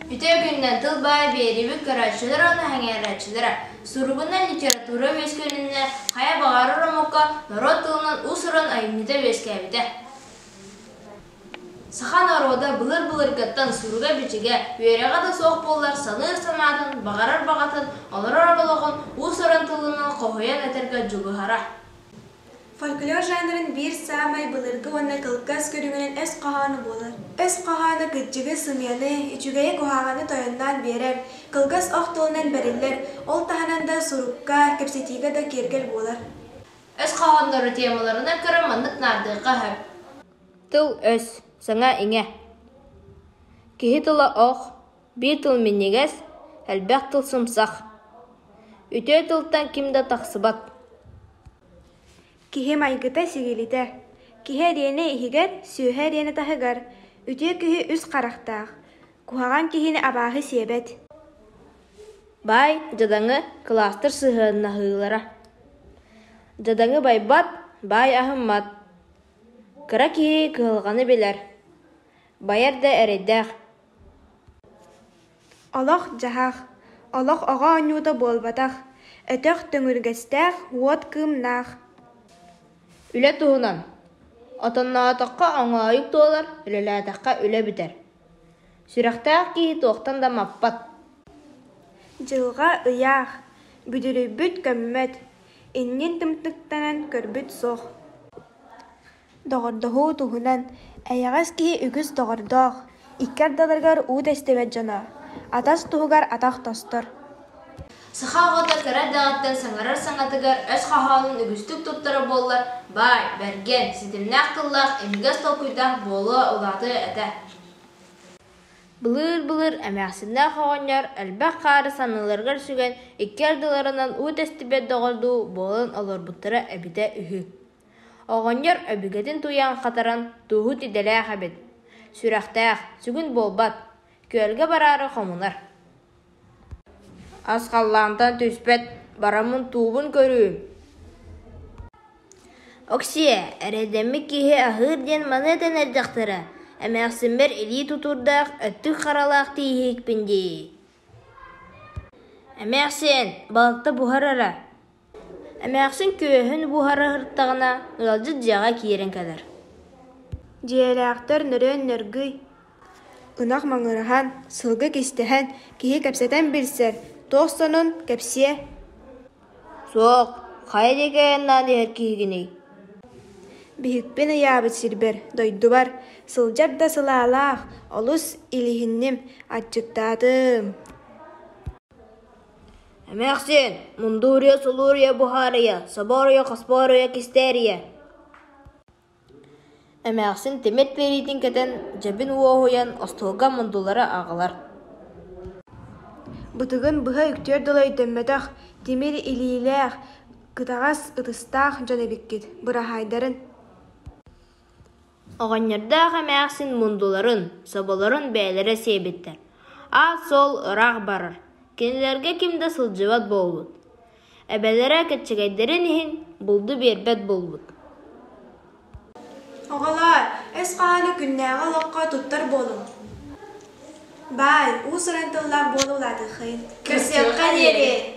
Үтүө күнүнэн тыл баай биэриибит көрөөччүлэр уонна сэҥээрээччилэрэ! Суругунан литература үөскүүрүнэн хайа баҕарар омукка норуот тылынан уус-уран айымньыта үөскээбитэ. Саха норуота былыр-былыргыттан суруга-бичигэ, үөрэҕэ да суох буоллар саныыр санаатын, баҕарар баҕатын, олорор олоҕун уус-уран тылынан хоһуйан этэргэ дьулуһара. Фольклор жанрын биир саамай былыргы уонна кылгас көрүҥүнэн өс хоһооно буолар. Өс хоһооно кырдьыгы, сымыйаны, үчүгэйи куһаҕаны тойонноон биэрэр, кылгас ох тылынан бэриллэр, ол таһынан да сурукка, кэпсэтиигэ да киэргэл буолар. Өс хоһооннору темаларынан көрөн маннык наардыахха сөп. Тыл-өс, саҥа-иҥэ. Киһи тыла ох, биир тыл минньигэс, элбэх тыл сымсах. Үтүө тылтан ким да тахсыбат. Киһи майгыта-сигилитэ, киһи эриэнэ иһигэр, сүөһү эриэнэ таһыгар, үтүө киһи үс харахтаах, куһаҕан киһини абааһы сиэбэт. Баай, дьадаҥы, кылаастар сыһыаннаһыылара. Дьадаҥы байбат, баай аһыммат. Кыра киһи кыһалҕаны билэр, байар да эрэйдээх. Олох-дьаһах, олох оҕо оонньуута буолбатах, өтөх төҥүргэстээх, уот кыымнаах. Үлэ туһунан. Отонноотоххо оҥоойук туолар, үлэлээтэххэ үлэ бүтэр. Сүрэхтээх киһи туохтан да маппат. Дьылҕа ыйаах, бүдүрүйбүт көммөт, иннин тымтыктанан көрбүт суох. Доҕордоһуу туһунан эйэҕэс киһи үгүс доҕордоох, икки ардыларыгар уу тэстибэт дьоно, атас туһугар атах тостор. Саха оҕото кыра эрдэҕиттэн саҥарар саҥатыгар өс хоһоонун үгүстүк туттара буоллар, баай, бэргэн, ситимнээх тыллаах, имигэс толкуйдаах буолуо улаатыа этэ. Былыыр-былыр эмээхсиннээх оҕонньор элбэх хаары санныларыгар сүгэн икки ардыларынан уу тэстибэт доҕордуу буолан олорбуттара эбитэ үһү. Оҕонньор өбүгэтин туйаҕын хатаран тууһут идэлээх эбит, сүрэхтээх, сүгүн буолбат, күөлгэ бараары хомунар. Ас халлаантан түспэт, бараммын туубун көрүүм. Оксиэ, эрэйдэммит киһи аһыыр диэн маны этэн эрдэхтэрэ, эмээхсиммэр илии тутуурдаах, өттүк харалаах тииһикпин дии. Эмээхсиэн, балыкта буһар эрэ. Эмээхсин күөһүн буһара сырыттаҕына, ыалдьыт дьиэҕэ киирэн кэлэр. Дьиэлээхтэр нөрүөн нөргүй, ынах маҥыраһан, сылгы кистэһэн, киһи кэпсэтэн билсэр, туох сонун кэпсиэ. Суох, хайа диэки айаннаан иһэр киһигиний? Биһикпин ыйаабыт сирбэр, дойдубар, сылдьар да сылаалаах, олус илиһинним, аччыктаатым. Эмээхсиэн, мундууруйа сулууруйа буһаарыйа, собооруйа хоспооруйа кистээрийэ Эмээхсин тимир тириитин кэтэн, дьэбин уоһуйан, остуолга мундулары аҕалар. Бытыгын быһа үктүөр дылы өйдөммөтөх, тимир илиилээх, кытаҕас ытыстаах дьон эбиккит, быраһаайдарын Оҕонньордоох эмээхсин мундуларын, соболорун бэйэлэрэ сиэбиттэр, аал-суол ыраах барар, кинилэргэ ким да сылдьыбат буолбут. Эбэлэрэ кэччэгэйдэрин иһин булду биэрбэт буолбут. Оҕолоор, өс хоһоону күннээҕи олоххо туттар буолуҥ. Баай, уус-уран тыллаах буола улаатыаххайын. Көрсүөххэ диэри!